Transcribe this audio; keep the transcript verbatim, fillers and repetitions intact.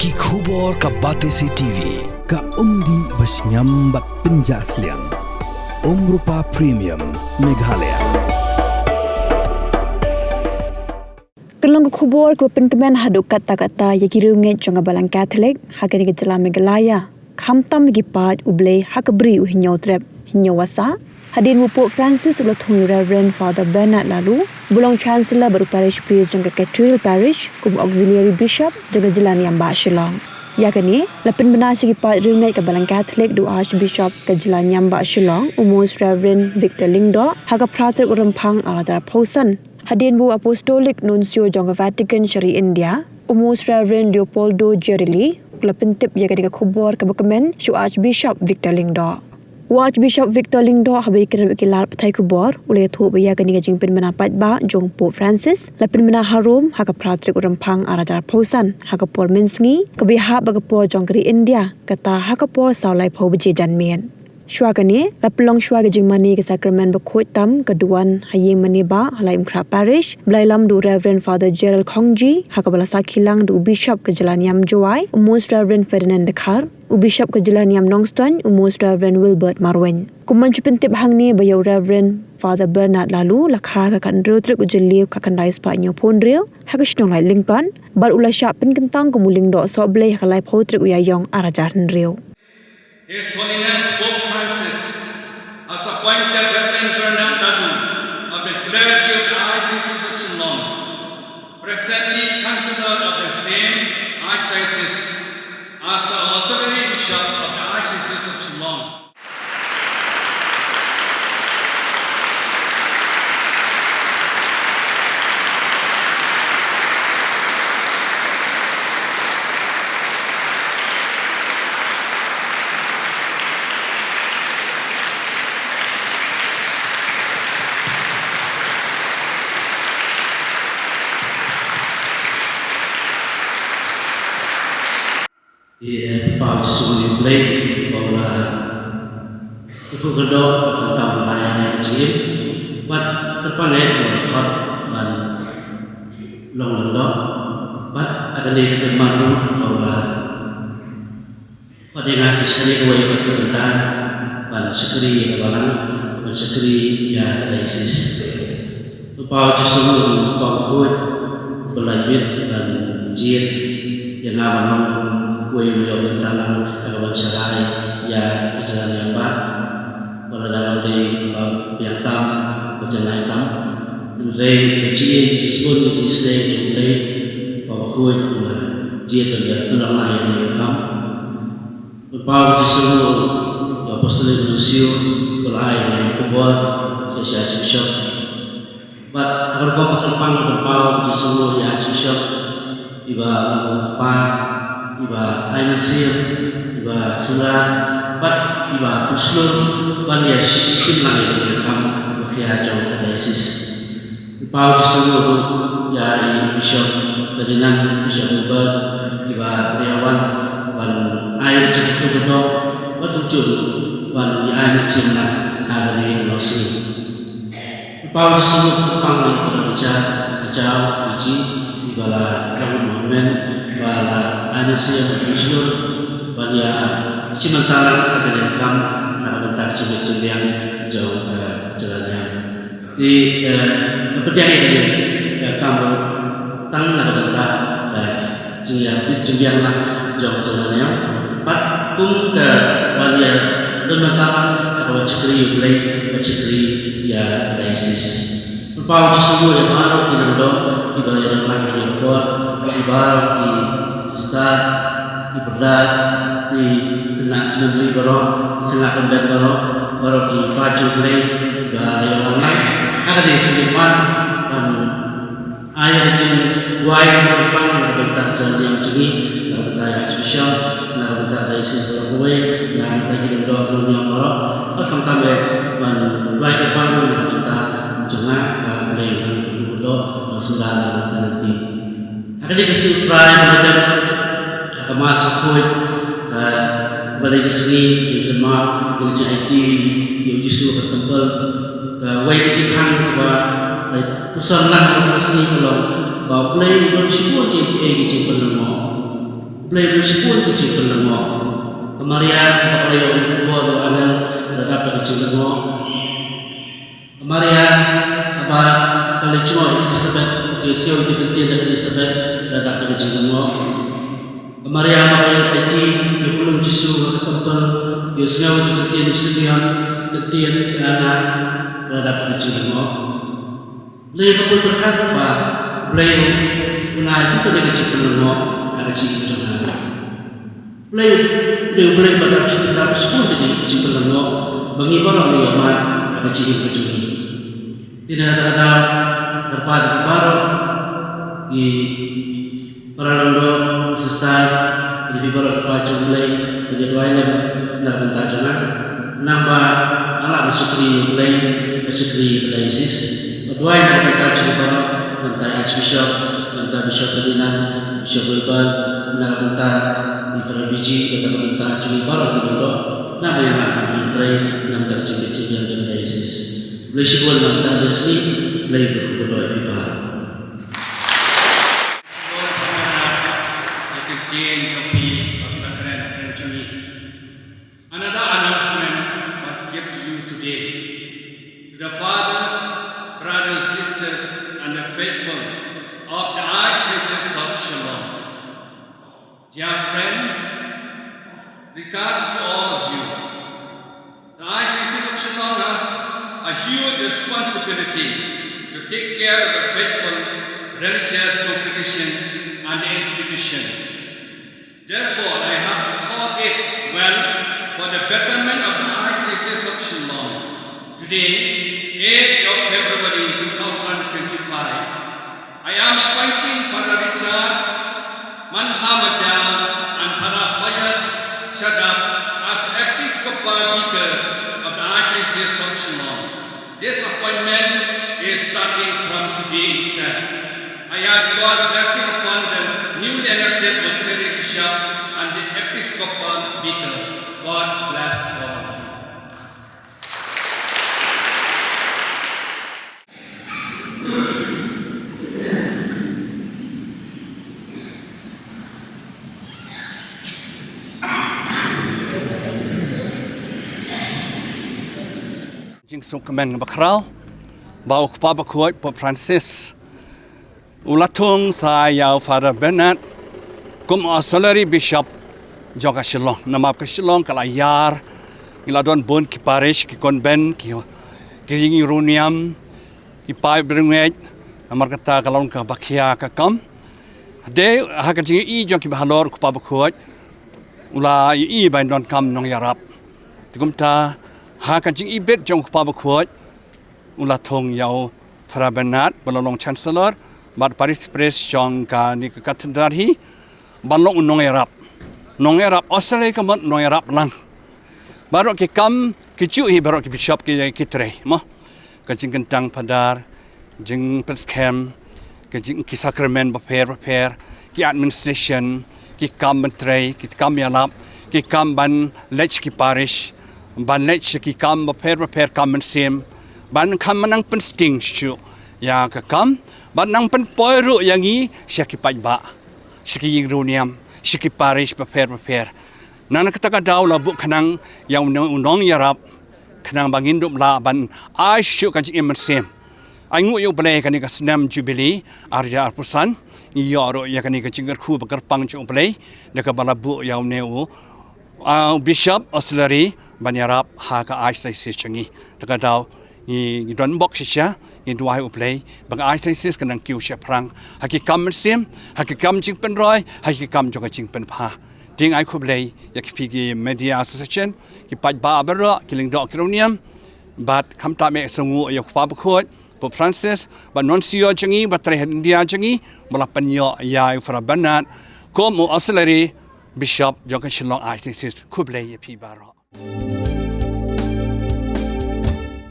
Ki khubor ka Batesi T V, ka umdih ba shngiam bad pynjah sliang. Umrupa Premium, Meghalaya. Kan long ka khubor kaba pynkmen haduh katta katta ïa ki riewngeit jong ka Balang Katholik ha kane ka jylla Meghalaya, khamtam ïa ki paid U Blei ha ka Bri u Hynñiewtrep Hynñiewasa, hadien ba u Pope Francis u la thung ïa u Reverend Father Bernard Laloo, ba long Chancellor bad u Parish Priest jong ka Cathedral Parish kum u Auxiliary Bishop jong ka jylla niam bah Shillong. Ïa kane la pynbna sha ki paid riewngeit ka Balang Katholik da u Archbishop ka jylla niam bah Shillong, u Most Reverend Victor Lyngdoh, ha ka phra tarik u Rymphang ar hajar arphew san, hadien ba u Apostolic Nuncio jong ka Vatican sha ri India, u Most Reverend Leopoldo Gerili, u la pyntip ïa kane ka khubor kaba kmen sha u Archbishop Victor Lyngdoh. U Archbishop Victor Lyngdoh, haba ïakren bad ki lad pathai khubor, u la ïathuh ba ïa kane ka jingpynbna paidbah jong u Pope Francis la pynbna ha Rome ha ka phra tarik u Rymphang ar hajar arphew san, ha ka por mynsngi kaba ïahap bad ka por jong ka ri India, kata ha ka por saw laiphew baje janmiet. Shuwa kane, la pynlong shuwa ka jingmane ka Sakramen bakhuid tam ka duwan ha ïing mane bah ha Laitumkhrah Parish, ba la ïalam da u Reverend Father Gerald Khongji, ha kaba la sakhi lang da u Bishop ka jylla niam Jowai, u Most Reverend Ferdinand Dkhar, u Bishop ka jylla niam Nongstoiñ, u Most Reverend Wilbert Marwein. Kum ban shu pyntip hangne ba ïa u Reverend Father Bernard Laloo la kha ha ka khathynriew tarik u Jylliew khatkhyndai spah hynñiewphew hynriew ha ka shnong Laitlingkot, bad u la shah pynkyntang kum u Lyngdoh Sohblei ha ka laiphew tarik u Ïaïong ar hajar hynriew. His Holiness Pope Francis has appointed Reverend Bernard Laloo of the clergy of the Archdiocese of Shillong, presently Chancellor of the same Archdiocese, as the Auxiliary Bishop of the Archdiocese of Shillong. Te, eh, pynpaw shisha ïa U Blei ba u la kyrkhu kyrdoh, khamtam ïa ka jingim, bad kyrpad ïa u khot ban long lyngdoh, bad ha kane ka kyrdan ruh ba u la khot ïa nga sha kane kawei pat ka bynta, ban shakri ïa ka balang, ban shakri ïa ka diocese. Pynpaw shisha ïa u Kpa Bakhuid ba la ïeit ban jied ïa nga ban long uwei u nongïalam ha ka ban shakri ïa ka jylla Myanmar. Ba la dang dei ba biang tam, ba janai tam. Hynrei ka jingïeit, ka jingsngew, ka jingsngew jong U Blei, Kpa Bakhuid u la jied ban ïatylli lang ïa kane ka kam. Pynpaw shisha ïa u Apostolic Nuncio ba la ai ïa ka khubor sha u Archbishop. Bad ha ka rukom ba kyrpang, pynpaw shisha ïa u Archbishop, iba long u kpa, iba ai mynsiem, iba synran, bad iba pynshlur ban ïa shim lang ïa ka kam ba khia jong ka diocese. Pynpaw shisha ruh ïa i Bishop Ferdinand, Bishop Wilbert, kiba la ïa wan ban ai ka jingkyrkhu kyrdoh bad kumjuh ban ïa ai mynsiem lang ha kane ka longshit. Pynpaw shisha ruh kyrpang ïa i Brother Richard Bajau, P G, iba la long u hynmen, ba la ai mynsiem bad pynshlur ban ïa shim bynta lang ha kane ka kam na ka bynta ka jingleit jingbiang jong ka jylla Niam. Te, eh, nga pdiang ïa kane ka kam ruh tang na ka bynta ka jingïa, jingbiang lang jong ka jylla Niam. Bad kum ka ban ïa don bynta lang ha ka ban shakri ïa U Blei, ban shakri ïa ka diocese. Pynpaw shisha ruh ïa baroh ki nongdom kiba la ïa don lang ha kane ka por, ïa baroh ki sister, ki brother, ki khynnah assembly baroh, ki khynnah convent baroh, baroh ki paid jong U Blei ba la ïa wan lang ha kane ka khlieh ban ai ïa ka jingduwai kyrpang na ka bynta ka jylla Niam jong ngi, na ka bynta ïa u Archbishop, na ka bynta ka diocese baroh kawei, na ka bynta ki nongdom ki nongniam baroh, bad khamtam eh ban duwai kyrpang na ka bynta jong nga, ba U Blei un kyrkhu kyrdoh, ban synran bad ban lynti. Ha kane ka Sngewtrai ba la dep, ha ka Mass Bakhuid, ha kaba dei ka sngi, ka kynmaw ïa ka jingaiti ïa u Jisu ha ka temple, kawei na ki phang kaba la ïa puson lang ha kane ka sngi ka long ba U Blei un don shibun kiei kiei ki jingpynlyngngoh. Blei, Blei shibun ka jingpynlyngngoh. Ka Maria, kaba ka la ïoh ïa ka bor u angel, la dap da ka jinglyngngoh. Ka Maria, kaba ka la jngoh ïa ka Elisabet, ka ïohsngew ïa ka ktien da ka Elisabet, la dap da ka jinglyngngoh. Ka Maria, kaba ka la ïoh aiti ïa u Jisu ha ka templ, ka ïohsngew ïa ka ktien u Simeon, ka ktien ka Anna, la dap da ka jinglyngngoh. Lei ka pyrkhat ba Blei ruh u la ai ïa ka jingpynlyngngoh ha ka jingim jong nga. Blei, Blei, Blei ba dap shi, dap shibun ka jingpynlyngngoh ba ngi baroh ngi ïohmad ha ka jingim ka jong ngi. Te na kata ka daw, kyrpad ïa phi baroh, ki para lyngdoh, ki sister, ïa phi baroh ki paid jong U Blei, ban ïa duwai lem na ka bynta jong nga. Nangba nga lah ban shakri ïa U Blei, ban shakri ïa ka diocese. Ban duwai na ka bynta jong ngi baroh, na ka bynta Archbishop, na ka bynta Bishop Ferdinand, Bishop Wilbur, na ka bynta i para biji, na ka bynta jong ngi baroh ki lyngdoh. Nangba ïa nga ban ïatrei na ka bynta ka jingkit jingbiang jong ka diocese. Blei shibun na ka bynta ka diocese, Blei u kyrkhu ïa phi baroh. Lord, Father, I can change your peace, but not an enemy. Another announcement I want to give to you today. To the fathers, brothers, sisters, and the faithful of the Archdiocese of Shillong. Dear friends, regards to all of you. The Archdiocese of Shillong has a huge responsibility to take care of the faithful, religious congregations and the institutions. Therefore, I have thought it well for the betterment of the Archdiocese of Shillong. Today, eighth of February two thousand twenty-five, I am appointing Father Richard Manhamajang and Father Pius Shadap as Episcopal Vicars of the Archdiocese of Shillong. This appointment is starting from today itself. I ask God blessing upon the newly elected Auxiliary Bishop and the Episcopal Vicars. God bless all of you. Jingsngewkmen bakhraw ba u Kpa Bakhuid Pope Francis u la thung sa ïa u Father Bernard kum Auxiliary Bishop jong ka Shillong. Namar ka Shillong ka la ïar, ngi la don bun ki parish, ki convent, ki, ki ïing riewniam, ki paid riewngeit, namar kata ka long kaba khia ka kam. Dei ha ka jingïohi jong ki bahalor u Kpa Bakhuid u la ïohi ban donkam nongïarap. Te kumta ha ka jingïabit jong u Kpa Bakhuid u la thung ïa u Father Bernard ba la long Chancellor bad Parish Priest jong kane ka Cathedral hi ban long u nongïarap. Nongïarap Auxiliary ka mut nongïarap lang. Baroh ki kam ki ju hi baroh ki bishop ki, ki trei mo. Ka jingkyntang phadar, jingpynskhem, ka jing, ki sakramen bapher bapher, ki administration, ki kam ban trei, ki kam ïalap, ki kam ban leit ki parish, ban leit ki kam bapher bapher, kam mynsiem, ban kham nang pynsting shuh ïa ka kam, ban nang pynpoi ruh ïa ngi sha ki paidbah, sha ki ïing riewniam, sha ki parish bapher bapher. Na kata ka daw la buh khnang ïa u nong, u nongïarap, khnang ba ngin dup lah ban ai shuh ka jingim mynsiem. Ai nguh ïa U Blei kane ka snem Jubilee ar hajar arphew san, ngi ïoh ruh ïa kane ka jingkyrkhu ba kyrpang jong U Blei da kaba la buh ïa une u, ah, Bishop Auxiliary ban ïarap ha ka Archdiocese jong ngi. Te ka daw ngi, ngi don bok shisha, ngi duwai U Blei ba ka Archdiocese kan nang kiew shaphrang ha ki kam mynsiem, ha ki kam jingpynroi, ha ki kam jong ka jingpynbha. Te ngi ai khublei ïa ki, phi ki Media Association, ki paidbah baroh, ki lyngdoh ki riewniam, bad khamtam eh sngewnguh ïa u Kpa Bakhuid Pope Francis bad Nuncio jong ngi, bad trei ha India jong ngi ba la pynïoh ïa u Father Bernard kum u Auxiliary Bishop jong ka Shillong Archdiocese. Khublei ïa phi baroh.